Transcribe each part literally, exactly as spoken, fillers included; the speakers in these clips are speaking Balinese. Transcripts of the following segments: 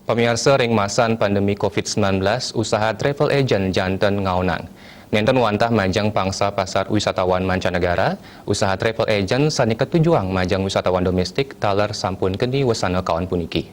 Pamiarsa, ring masan pandemi covid sembilan belas, usaha travel agent janten ngaonang. Nenten wantah majeng pangsa pasar wisatawan mancanegara, usaha travel agent sane katujuang majeng wisatawan domestik taler sampun keni wesana kaon puniki.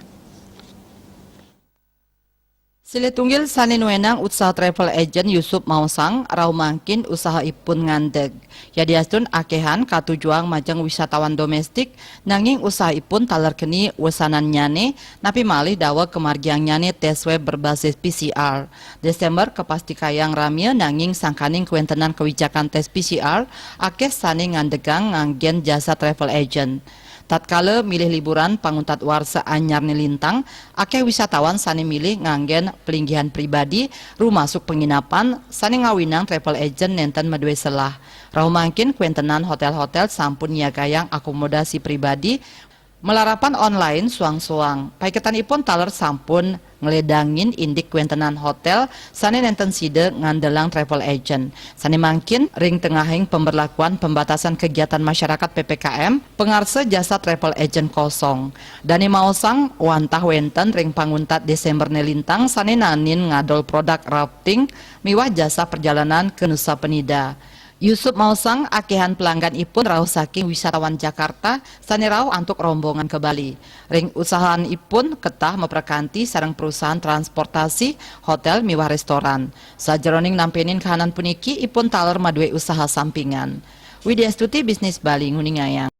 Silih tunggil sane nuenang usaha travel agent, Yusuf Maosang, rauh mangkin usahaipun ngandeg. Yadiastun akehan katujuang majeng wisatawan domestik, nanging usahaipun taler keni wesanannyane, napi malih daweg kamargiannyane tes swab berbasis P C R. Desember kapastikayang ramia, nanging sangkaning kawentenan kawijakan tes P C R, akeh sane ngandegang nganggen jasa travel agent. Tatkala milih liburan panguntat warsa anyarne lintang, akeh wisatawan sane milih nganggen palinggihan pribadi, rumasuk penginapan, sane ngawinang travel agent nenten madue selah. Rauh mangkin kawentenan hotel-hotel sampun nyiagayang akomodasi pribadi, malarapan online soang-soang. Paiketanipun taler sampun ngledangin indik kawentenan hotel sane nenten sida ngandelang travel agent. Sane mangkin ring tengahing pemberlakuan pembatasan kegiatan masyarakat P P K M, pangarsa jasa travel agent kosong. Dane maosang wantah wenten ring panguntat Desemberne lintang sane naenin ngadol produk rafting miwah jasa perjalanan ke Nusa Penida. Yusuf maosang akehan pelangganipun rauh saking wisatawan Jakarta sane rauh antuk rombongan ke Bali. Ring usahaanipun ketah maprakanti sareng perusahaan transportasi, hotel miwah restoran. Sajeroning nampenin kahanan puniki, ipun taler madue usaha sampingan. Widya Stuti, Bisnis Bali, nguningayang.